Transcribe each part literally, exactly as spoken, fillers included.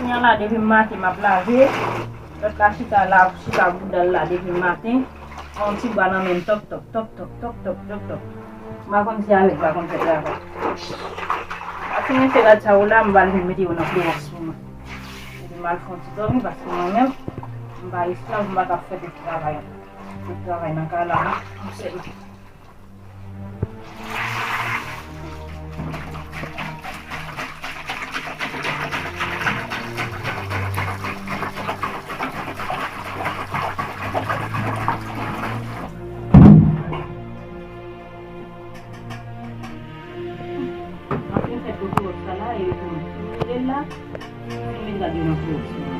Kounya la, depi maten m ap lave, lòt la chita la, chita bouda l la depi maten. Yon ti bwa nan men m, tòp, tòp, tòp, tòp. M pa konn si avèg la konn fè travay. Apre m fè rad sa yo la, m pral vin mete yo nan klowòks pou mwen. Epi m al fè yon ti dòmi, paske mwen menm, m pa esklav, m pa ka fè tout travay. Tout travay nan kay la, non. M sèl. Apre fèt kokorat sa la, e tou, tou rele l la, fini gade nan kokorat sa la.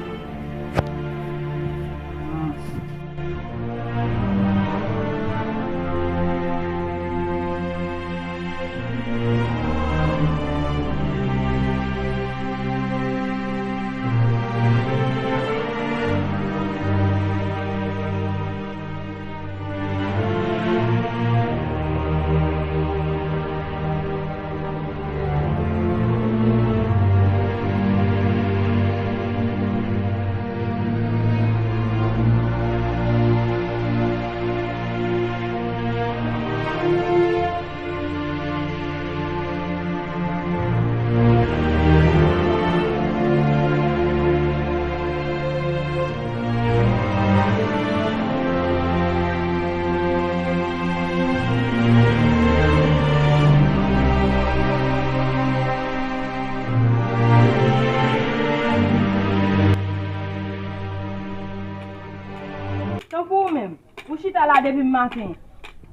Tanpri w menm. Ou chita la depi maten.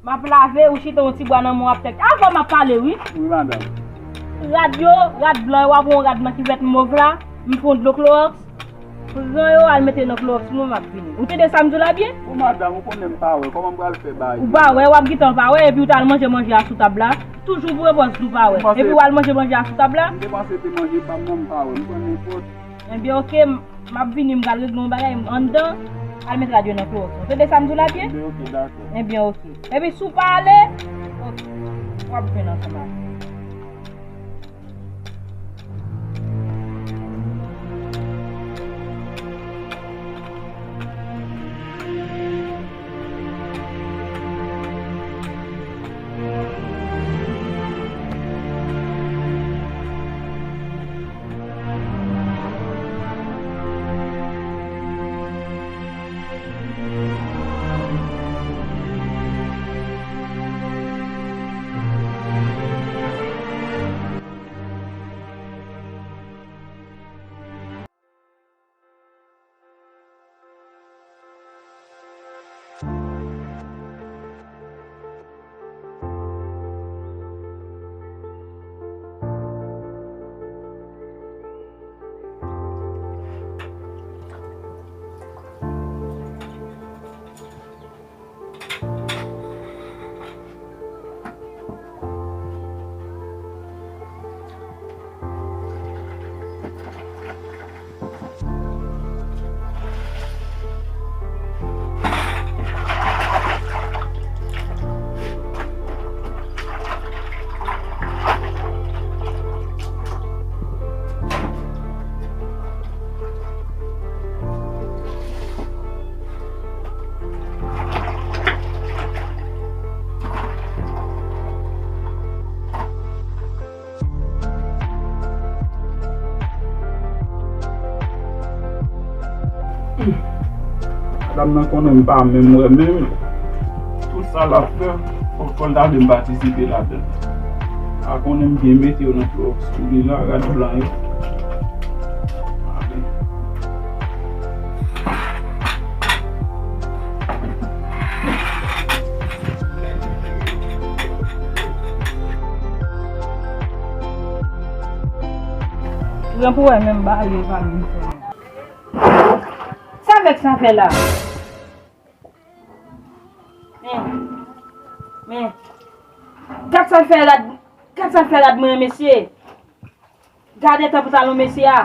M ap lave, ou chita yon ti bwa nan men w ap tèk. Avan m ap pale, wi. Wi, madanm. Rad yo, rad blan yo, w ap yon rad nan kivèt mov la, m fè yon dlo klowòks. Pran yo, al mete nan klowòks pou mwen, m ap vini. Ou tande sa m di w la byen? O madanm, ou konnen m pa wè. Kòman m pral fè bagay? Ou pa wè, w ap gentan pa wè, epi ou t al manje manje a sou tab la. Toujou pou repòz di w pa wè. Epi w al manje manje a sou tab la. M te panse te manje pa m nan, m pa wè. M pran nenpòt. Ebyen, oke, m, m ap vini, m pral regle yon bagay, m anndan, al met rad yo nan klowòks. Ou tande sa m di w la byen? Ebyen, oke, dakò. Ebyen, oke. Epi si w pa ale, oke, w ap jwenn ansanm avè m. Madanm nan konnen m pa menm wè menm. Tout sa l ap fè, fòk, fò l ta vle m patisipe ladan l. A konnen m byen mete yo nan klowòks pou li la, rad blan yo. Pran pou wè menm bagay yo pa vin fè. Sa vèk sa fè la? Men, men, gad sa l fè rad, gad sa l fè rad mwen an, mesye. Gad eta pantalon mesye a.